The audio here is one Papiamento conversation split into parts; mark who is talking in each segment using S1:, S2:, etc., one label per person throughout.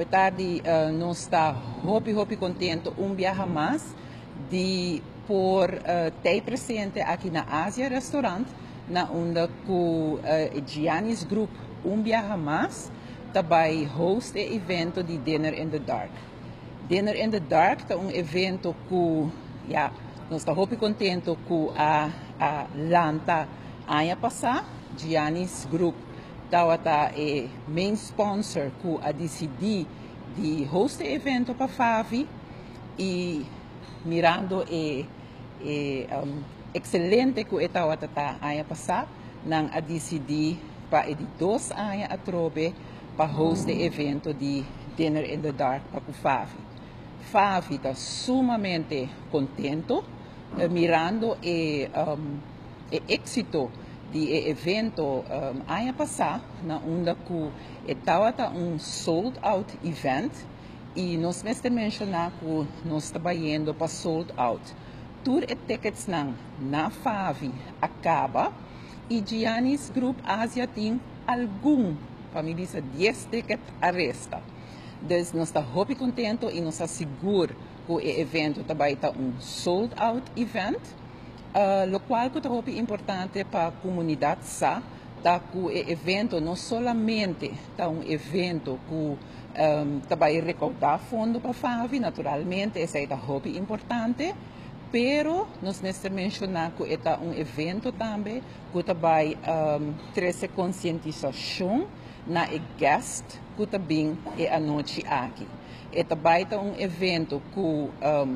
S1: Tardi. Nos ta hopi hopi contento un biaha mas di por ta presente aki na Asia Restaurant, na unda cu Giannis Group un biaha mas ta bay host e evento di Dinner in the Dark. Dinner in the Dark ta un evento cu, ja, nos ta hopi contento cu a lanta aña pasa. Giannis Group tawata e main sponsor cu a dicidi di host e evento pa FAVI y mirando e excelente cu e tawata ta aña pasa, nan a dicidi pa e di 2 aña atrobe pa host e evento di Dinner in the Dark pa cu FAVI. FAVI ta sumamente contento mirando e exito di e evento aña pasa, na unda cu e tawata un sold out event, y nos mester menciona cu nos ta bayendo pa sold out. Tur e tickets nan na FAVI a caba y Giannis Group Asia tin algun, pa mi bisa 10 ticket a resta. Dus nos ta hopi contento y nos ta sigur cu e evento tambe ta un sold out event. Locual cu ta hopi importante pa comunidad sa ta cu e evento no solamente ta un evento cu ta bay recauda fondo pa FAVI, naturalmente esey ta hopi importante, pero nos mester menciona cu ta un evento tambe cu ta bay trece concientisacion na e guest cu ta bin e anochi aki. E tambe ta un evento cu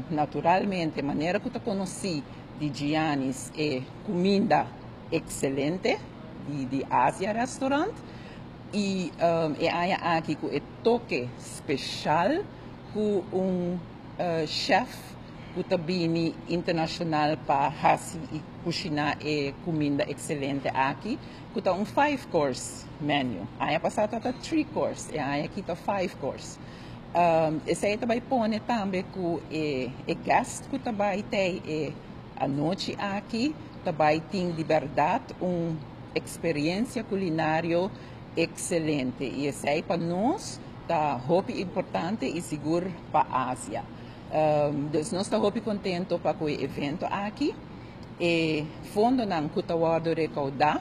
S1: naturalmente, manera cu ta conoci di Giannis, e cuminda excelente di Asia Restaurant y e aki cu e toke special cu un chef cu ta bini internacional pa hasi y cushina e cuminda excelente aki, cu ta un five course menu. Aña pasa ta three course, y aki ta five course. Esey tambe pone tambe cu e guest cu tambe tin e anochi aki, tambe tin di berdad un experiencia culinario excelente. Y esey pa nos ta hopi importante y sigur pa Asia. Dus nos ta hopi contento pa e evento aki. E fondonan cu ta wordo recauda,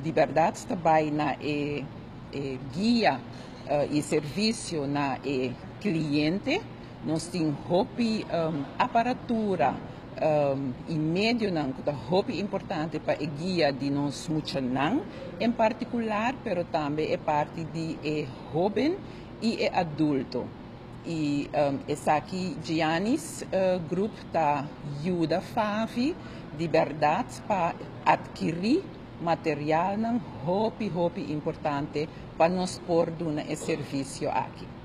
S1: di berdad tambe na e guia y servicio na e cliente. Nos tin hopi aparatura y medionan cu ta hopi importante pa e guia di nos muchanan en particular, pero tambe e parti di e hoben y e adulto. Y esaki Giannis Group ta yuda FAVI di berdad pa adkiri materialnan hopi hopi importante pa nos por duna e servicio aki.